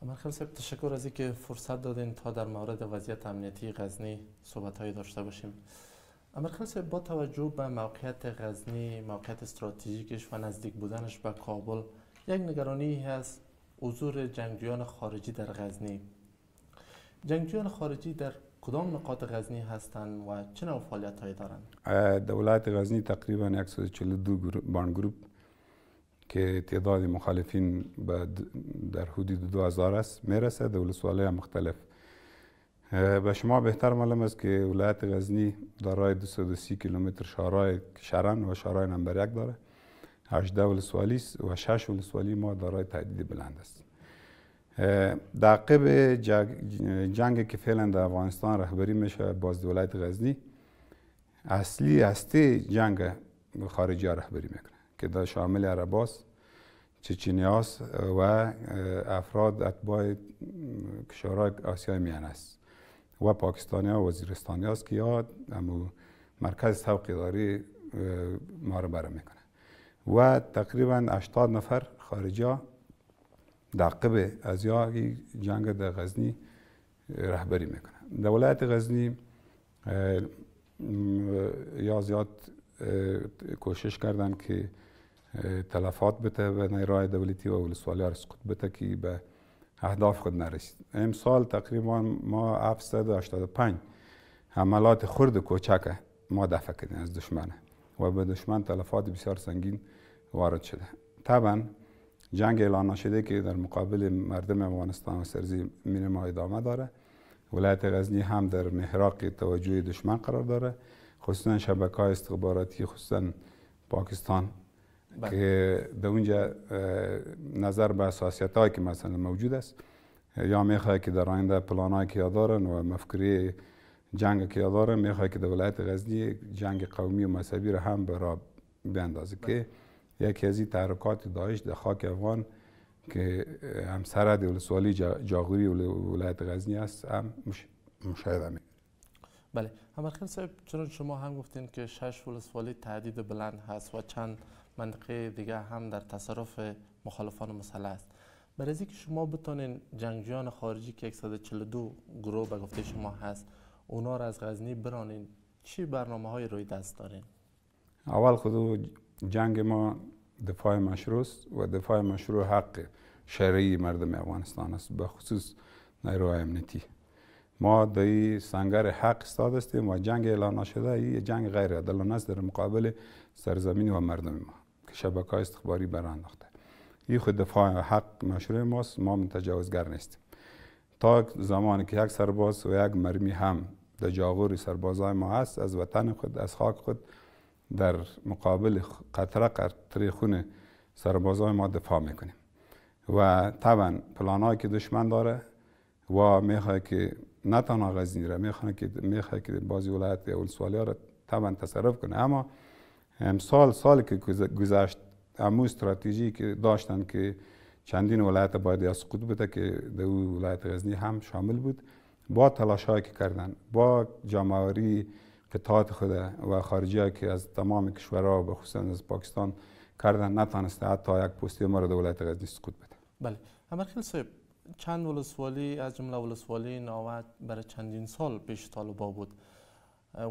امرخیل صاحب، تشکر از اینکه فرصت دادین تا در مورد وضعیت امنیتی غزنی صحبت‌هایی داشته باشیم. امرخیل صاحب، با توجه به موقعیت غزنی، موقعیت استراتژیکش و نزدیک بودنش به کابل، یک نگرانی هست حضور جنگجویان خارجی در غزنی. جنگجویان خارجی در کدام نقاط غزنی هستند و چه نوع فعالیت‌هایی دارند؟ در ولایت غزنی تقریبا 142 باند گروپ که تعداد مخالفین در حدود 2000 است میرسه در ولسوالی‌های مختلف. به شما بهتر معلوم است که ولایت غزنی دارای 230 کیلومتر شهرهای شرن و شهرهای نمبر 1 داره، 18 ولسوالی است و 6 ولسوالی ما دارای تهدید بلند است. در عقب جنگ که فعلا در افغانستان رهبری میشه باز ولایت غزنی، اصلی هسته جنگ خارجی ها رهبری میکنه که در شامل عرباس، چچنیاس و افراد اتباع کشورهای آسیای میانه است و پاکستانی ها و وزیرستانی هاست که یا مرکز سوق اداری ما رو بره میکنه و تقریبا 80 نفر خارجی ها در عقب از یا جنگ در غزنی رهبری میکنه. در ولایت غزنی یا زیاد کوشش کردن که تلفات بده به نیروهای دولتی و ولسوالی ها سقوط بده که به اهداف خود نرسید. امسال تقریبا ما 785 حملات خرد کوچک ما دفع کردیم از دشمن و به دشمن تلفات بسیار سنگین وارد شده. طبعا جنگ اعلان نشده که در مقابل مردم افغانستان و سرزمین ما ادامه داره. ولایت غزنی هم در محراق توجه دشمن قرار داره، خصوصا شبکه‌های استخباراتی، خصوصا پاکستان که در اونجا نظر به حساسیت‌هایی که مثلا موجود است یا میخواد که در آینده پلان‌هایی که دارن و مفکوره جنگ که دارن، میخواد که در ولایت غزنی جنگ قومی و مذهبی را هم به راه بیندازه که یکی از این تحرکات داعش در خاک افغان که هم سرحد ولسوالی جاغوری ولایت غزنی است هم مشاهده می. بله، امرخیل صاحب، چون شما هم گفتین که 6 ولسوالی تهدید بلند هست و چند منطقه دیگه هم در تصرف مخالفان مسلح است. برای اینکه شما بتونین جنگجویان خارجی که 142 گروه به گفته شما هست اونا را از غزنی برانین، چی برنامه‌های روی دست دارین؟ اول خود جنگ ما دفاع مشروع است و دفاع مشروع حق شرعی مردم افغانستان است، به خصوص نیروهای امنیتی. ما در این سنگر حق ایستاده هستیم و جنگ اعلان نشده این جنگ غیر عادلانه است در مقابل سرزمین و مردم ما که شبکه‌های استخباری برانداخته. این خود دفاع حق مشروع ماست، ما متجاوزگر نیستیم. تا زمانی که یک سرباز و یک مرمی هم در جاغور سربازای ما هست، از وطن خود، از خاک خود، در مقابل قطره قطره خون سربازای ما دفاع میکنیم. و طبعا پلانهایی که دشمن داره و میخواد که نه تنها غزنی را، میخواد که بعضی ولایت یا ولسوالی ها را طبعا تصرف کنه. اما امسال سالی که گذشت، امو استراتژی که داشتن که چندین ولایت باید یا سقوط بده که در ولایت غزنی هم شامل بود، با تلاش هایی که کردن، با جمع‌آوری قطعات خود و خارجی که از تمام کشورها و خصوصا از پاکستان کردن، نتانسته حتی یک پستی ما را در ولایت غزنی سقوط بده. بله، امرخیل صاحب، چند ولسوالی از جمله ولسوالی ناوه برای چندین سال پیش طالبا بود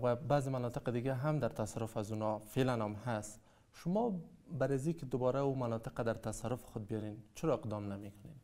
و بعضی مناطق دیگه هم در تصرف از اونا فعلا هم هست. شما برای اینکه دوباره او مناطق در تصرف خود بیارین چرا اقدام نمیکنین؟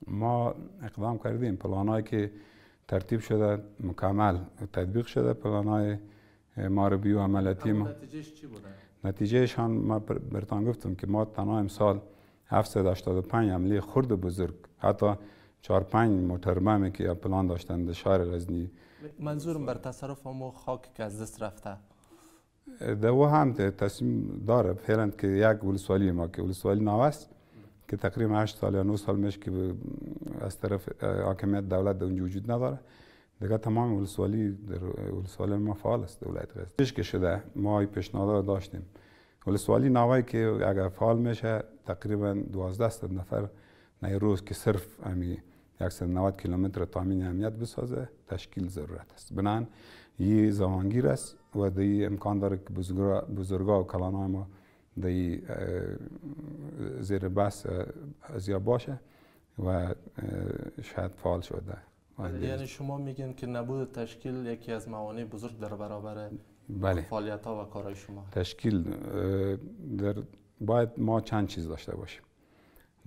ما اقدام کردیم، پلانایی که ترتیب شده مکمل تطبیق شده، پلانای معربی و عملیاتی ما. نتیجهش چی بوده؟ نتیجهش هم ما براتون گفتم که ما تنها امسال 785 عملی خرد و بزرگ، حتی 4-5 موتور که پلان داشتن در شهر غزنی. منظورم بر تصرف همو خاک که از دست رفته. در او هم تصمیم داره فعلا که یک ولسوالی ما که ولسوالی ناوه است که تقریبا 8 سال یا 9 سال میشه که از طرف حاکمیت دولت در اونجا وجود نداره. دیگه تمام ولسوالی در ولسوالی ما فعال است در ولایت غزنی. که شده ما پیشنهاد داشتیم. ولسوالی ناوه که اگر فعال میشه تقریبا 12 نفر نیروز که صرف امی 190 کیلومتر تامین امنیت بسازه تشکیل ضرورت است. بنان یه زمانگیر است و دی امکان داره که بزرگا و کلانای ما دی زیر بحث از یا باشه و شاید فعال شده. یعنی شما میگین که نبود تشکیل یکی از موانع بزرگ در برابر بله فعالیت ها و کارهای شما. تشکیل در باید ما چند چیز داشته باشیم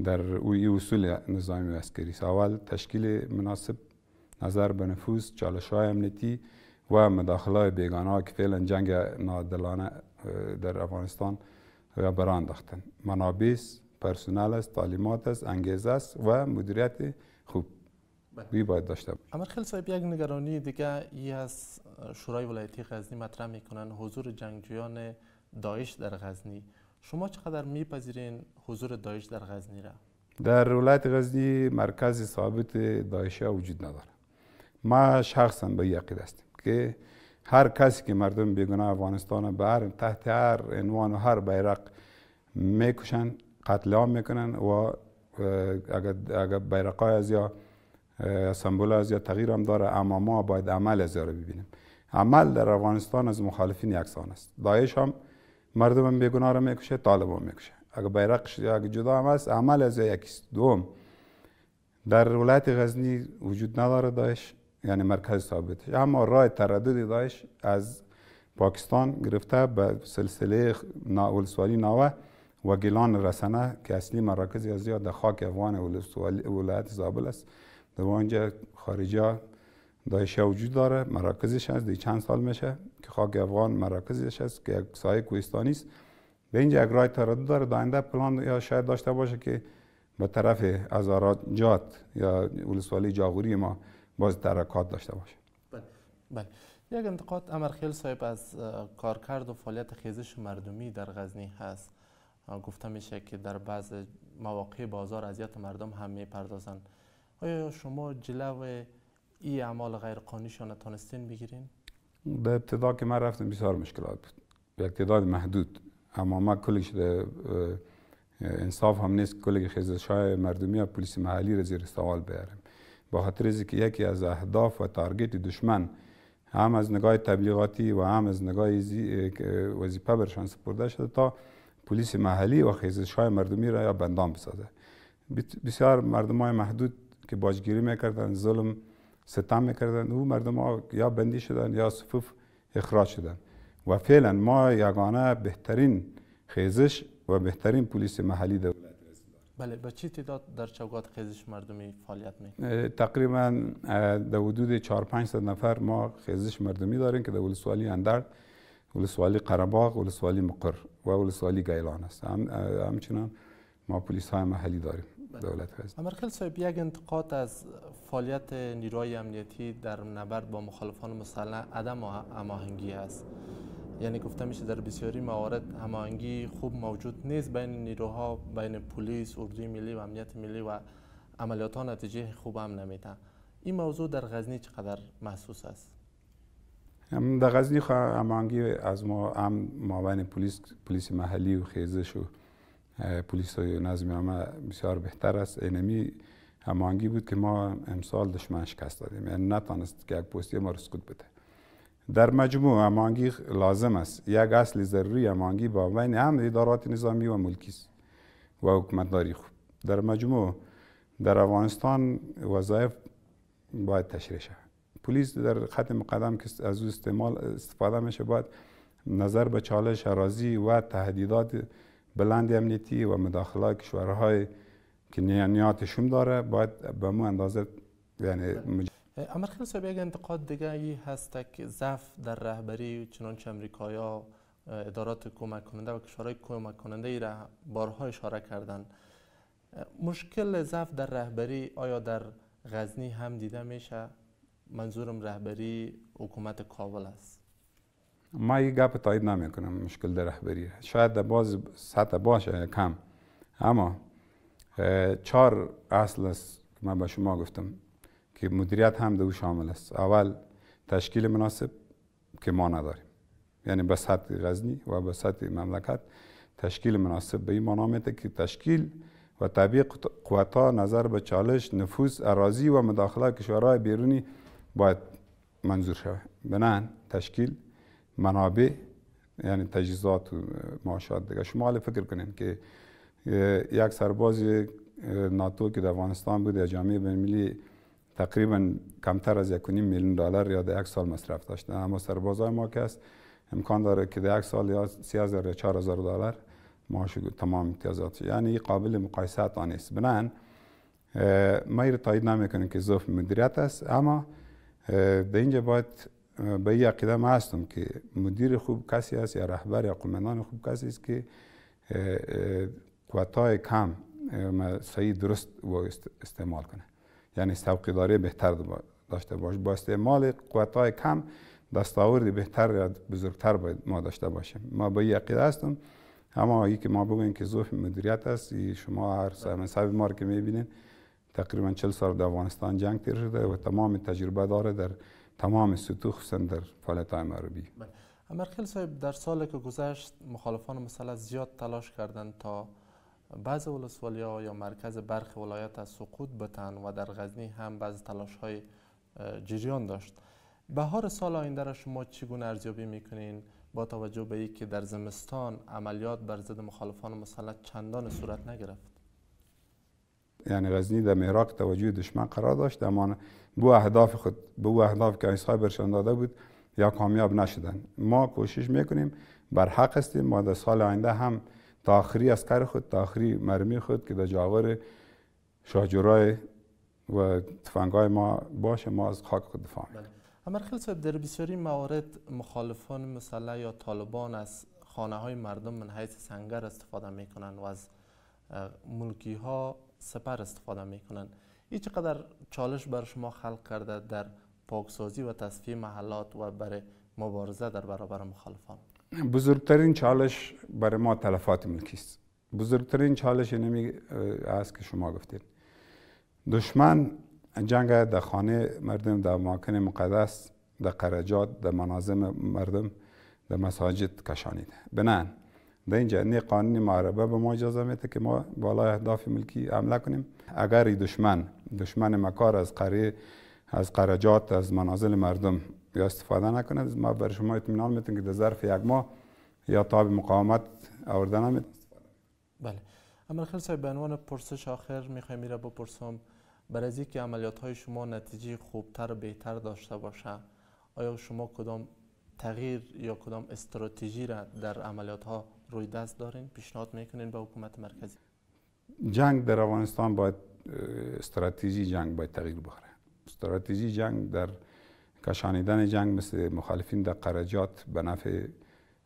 در اوی اصول نظامی و عسکری. اول تشکیل مناسب نظر به نفوذ، چالش های امنیتی و مداخله بیگانه ها که فعلا جنگ ناعادلانه در افغانستان بران انداختن. منابع، پرسنل است، تعلیمات است، انگیزه است و مدیریت خوب بی باید داشته باشیم. امرخیل صاحب، یک نگرانی دیگه ای از شورای ولایتی غزنی مطرح میکنن، حضور جنگجویان داعش در غزنی. شما چقدر میپذیرین حضور داعش در غزنی را؟ در ولایت غزنی مرکز ثابت داعش وجود نداره. ما شخصا به این عقیده هستیم که هر کسی که مردم بیگناه افغانستان به هر تحت هر عنوان و هر بیرق میکشن، قتل عام میکنن و اگر بیرقای از یا سمبول از یا تغییر هم داره، اما ما باید عمل از یا رو ببینیم. عمل در افغانستان از مخالفین یکسان است. داعش هم مردم بیگناه رو میکشه، طالب هم میکشه. اگر بیرق اگر جدا هم است، عمل از یا یکیست. دوم، در ولایت غزنی وجود نداره داعش، یعنی مرکز ثابت، اما راه تردد داعش از پاکستان گرفته به سلسله ولسوالی ناوه و گیلان رسنه که اصلی مراکز از یا در خاک افغان ولایت زابل است. در آنجا خارجی داعش وجود داره، مراکزش هست، دی چند سال میشه که خاک افغان مراکزش هست که یک سایه کوهستانی است. به اینجا یک راه تردد داره. در آینده پلان یا شاید داشته باشه که به طرف هزارجات یا ولسوالی جاغوری ما باز ترکات داشته باشه. بله بله. یک انتقاد امرخیل صاحب از کارکرد و فعالیت خیزش مردمی در غزنی هست. گفته میشه که در بعض مواقع بازار اذیت مردم هم میپردازند. آیا شما جلو این اعمال غیرقانونیشان تانستین بگیرین؟ در ابتدا که من رفتم بسیار مشکلات بود، یک تعداد محدود، اما ما کلش انصاف هم نیست کلی خیزش های مردمی و پلیس محلی را زیر سوال بیاریم، با خاطر از که یکی از اهداف و target دشمن هم از نگاه تبلیغاتی و هم از نگاه وظیفه برشان سپرده شده تا پلیس محلی و خیزش های مردمی را یا بندان بسازه. بسیار مردم های محدود که باجگیری میکردن، ظلم ستم میکردن، او مردم ها یا بندی شدن یا صفوف اخراج شدن و فعلا ما یگانه بهترین خیزش و بهترین پلیس محلی دولت. بله، با چه تعداد در چوگات خیزش مردمی فعالیت میکنه؟ تقریبا در حدود 400-500 نفر ما خیزش مردمی داریم که در ولسوالی اندرد، ولسوالی قره‌باغ، ولسوالی مقر و ولسوالی گیلان است. همچنان ما پلیس های محلی داریم. دولت غزنی. امرخیل صاحب، یک انتقاد از فعالیت نیروهای امنیتی در نبرد با مخالفان مسلح عدم هماهنگی است. یعنی گفته میشه در بسیاری موارد هماهنگی خوب موجود نیست بین نیروها، بین پلیس، اردوی ملی و امنیت ملی و عملیات ها نتیجه خوب هم نمیده. این موضوع در غزنی چقدر محسوس است؟ در غزنی هماهنگی از ما هم مابین پلیس محلی و خیزش و پلیس نظم عامه بسیار بهتر است. اینمی هماهنگی بود که ما امسال دشمن شکست دادیم، یعنی نتانست که یک پستی ما رو سقوط بده. در مجموع هماهنگی لازم است. یک اصل ضروری هماهنگی با بین هم ادارات نظامی و ملکی است و حکومتداری خوب. در مجموع در افغانستان وظایف باید تشریح شود. پلیس در خط مقدم که از او استفاده میشه باید نظر به چالش اراضی و تهدیدات بلند امنیتی و مداخله کشورهای که نیات شوم داره باید به مو اندازه یعنی امرخیل صاحب، یک انتقاد دیگه ای هست که ضعف در رهبری، چنانچه امریکایا ادارات کمک کننده و کشورهای کمک کننده ای را بارها اشاره کردن. مشکل ضعف در رهبری آیا در غزنی هم دیده میشه؟ منظورم رهبری حکومت کابل است. ما این گپ تایید نمیکنم. مشکل در رهبری شاید در باز سطح باشه کم، اما 4 اصل است که من به شما گفتم که مدیریت هم در او شامل است. اول تشکیل مناسب که ما نداریم، یعنی به سطح غزنی و به سطح مملکت تشکیل مناسب به این معنا میده که تشکیل و تطبیق قوت‌ها نظر به چالش، نفوذ، اراضی و مداخله کشورهای بیرونی باید منظور شود. بنابراین تشکیل، منابع یعنی تجهیزات و معاشات دیگه. شما حالا فکر کنین که یک سرباز ناتو که در افغانستان بود یا جامعه بین‌المللی تقریبا کمتر از 1.5 میلیون دلار یا در یک سال مصرف داشتن، اما سربازای ما که است امکان داره که در یک سال یا 3000 یا 4000 دلار معاش تمام امتیازات، یعنی قابل مقایسه نیست. بنابراین ما این تایید نمیکنیم که ضعف مدیریت است، اما در اینجا باید به این عقیده ما هستم که مدیر خوب کسی است یا رهبر یا قماندان خوب کسی است که قوت‌های کم صحیح درست و استعمال کنه، یعنی سوقیداری بهتر داشته باش. با استعمال قوت‌های کم دستاورد بهتر یا بزرگتر باید ما داشته باشیم. ما به این عقیده هستم، اما ای که ما بگوییم که ضعف مدیریت است، شما هر منصب ما رو که میبینین تقریبا 40 سال در افغانستان جنگ تیر شده و تمام تجربه داره در تمام سطوح، خصوصا در فعالیت‌های محاربی. امرخیل صاحب، در سالی که گذشت مخالفان مسلح زیاد تلاش کردند تا بعض ولسوالی‌ها یا مرکز برخ ولایت از سقوط بتن و در غزنی هم بعض تلاش‌های جریان داشت. بهار سال آینده را شما چگونه ارزیابی میکنین با توجه به اینکه در زمستان عملیات بر ضد مخالفان مسلح چندان صورت نگرفت؟ یعنی غزنی در محراق توجه دشمن قرار داشت، اما بو اهداف خود، بو اهداف که ایسای برشان داده بود یا کامیاب نشدن. ما کوشش میکنیم، بر حق هستیم. ما در سال آینده هم تا آخری عسکر خود، تا آخری مرمی خود که در جاور شاهجورای و تفنگای ما باشه، ما از خاک خود دفاع میکنیم. امرخیل صاحب، در بسیاری موارد مخالفان مسلح یا طالبان از خانه های مردم من حیث سنگر استفاده میکنن و از ملکی ها سپر استفاده میکنن. این چقدر چالش بر شما خلق کرده در پاکسازی و تصفیه محلات و برای مبارزه در برابر مخالفان؟ بزرگترین چالش برای ما تلفات ملکی است. بزرگترین چالش اینمی است که شما گفتید. دشمن جنگ در خانه مردم، در اماکن مقدس، در قرجات، در منازم مردم، در مساجد کشانیده. بنابراین در اینجا نه قانون محاربه به ما اجازه میده که ما بالای اهداف ملکی حمله کنیم. اگر دشمن مکار از قریه، از قرجات، از منازل مردم یا استفاده نکنه، ما بر شما اطمینان میتونیم که در ظرف یک ماه یا تاب مقاومت آورده نمیتونیم. بله. امرخیل صاحب، به عنوان پرسش آخر میخوایم میره بپرسم، برای از اینکه عملیات های شما نتیجه خوبتر و بهتر داشته باشه، آیا شما کدام تغییر یا کدام استراتژی را در عملیات ها روی دست دارین، پیشنهاد میکنین به حکومت مرکزی؟ جنگ در افغانستان باید استراتژی جنگ باید تغییر بخوره. استراتژی جنگ در کشانیدن جنگ مثل مخالفین در قرجات به نفع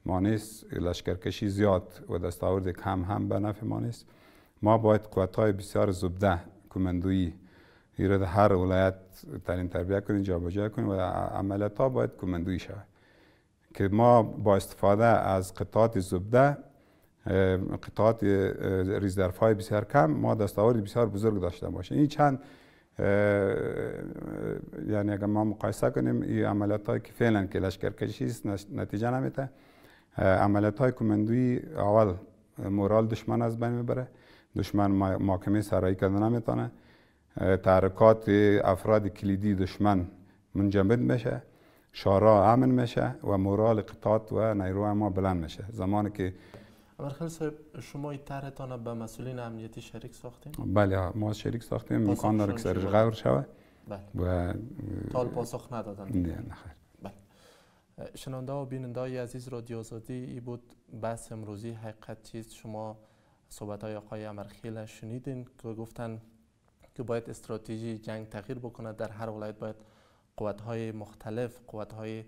ما نیست، لشکرکشی زیاد و دستاورد کم هم به نفع ما نیست. ما باید قوت‌های بسیار زبده کماندویی را در هر ولایت تعلیم تربیه کنیم، جابجا کنیم و عملیات‌ها باید کماندویی شود که ما با استفاده از قطعات زبده، قطعات ریزظرف‌های بسیار کم، ما دستاورد بسیار بزرگ داشته باشیم. این چند یعنی اگر ما مقایسه کنیم این عملیات هایی که فعلا که لشکرکشی است نتیجه نمیده. عملیات های کماندویی اول مورال دشمن از بین میبره، دشمن محاکمه سرایی کرده نمیتونه، تحرکات افراد کلیدی دشمن منجمد میشه، شارا امن میشه و مورال قطعات و نیروهای ما بلند میشه. زمانی که امرخیل صاحب، شما این طرحتان به مسئولین امنیتی شریک ساختین؟ بله، ما شریک ساختیم. امکان داره که سرش غور شود. بله. و تا پاسخ ندادن. نه خیر. بله. شنونده و بیننده های عزیز رادیو آزادی، ای بود بحث امروزی حقیقت چیست. شما صحبت های آقای امرخیل شنیدین که گفتن که باید استراتژی جنگ تغییر بکنه، در هر ولایت باید قوت های مختلف، قوت های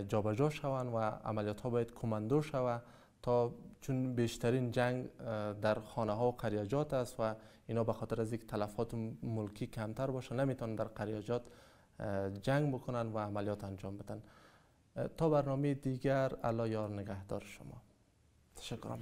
جابجا شوند و عملیات ها باید کماندو شود، تا چون بیشترین جنگ در خانه ها و قریاجات است و اینا به خاطر از اینکه تلفات ملکی کمتر باشه نمیتونن در قریاجات جنگ بکنن و عملیات انجام بدن. تا برنامه دیگر، الله یار نگهدار شما. تشکر.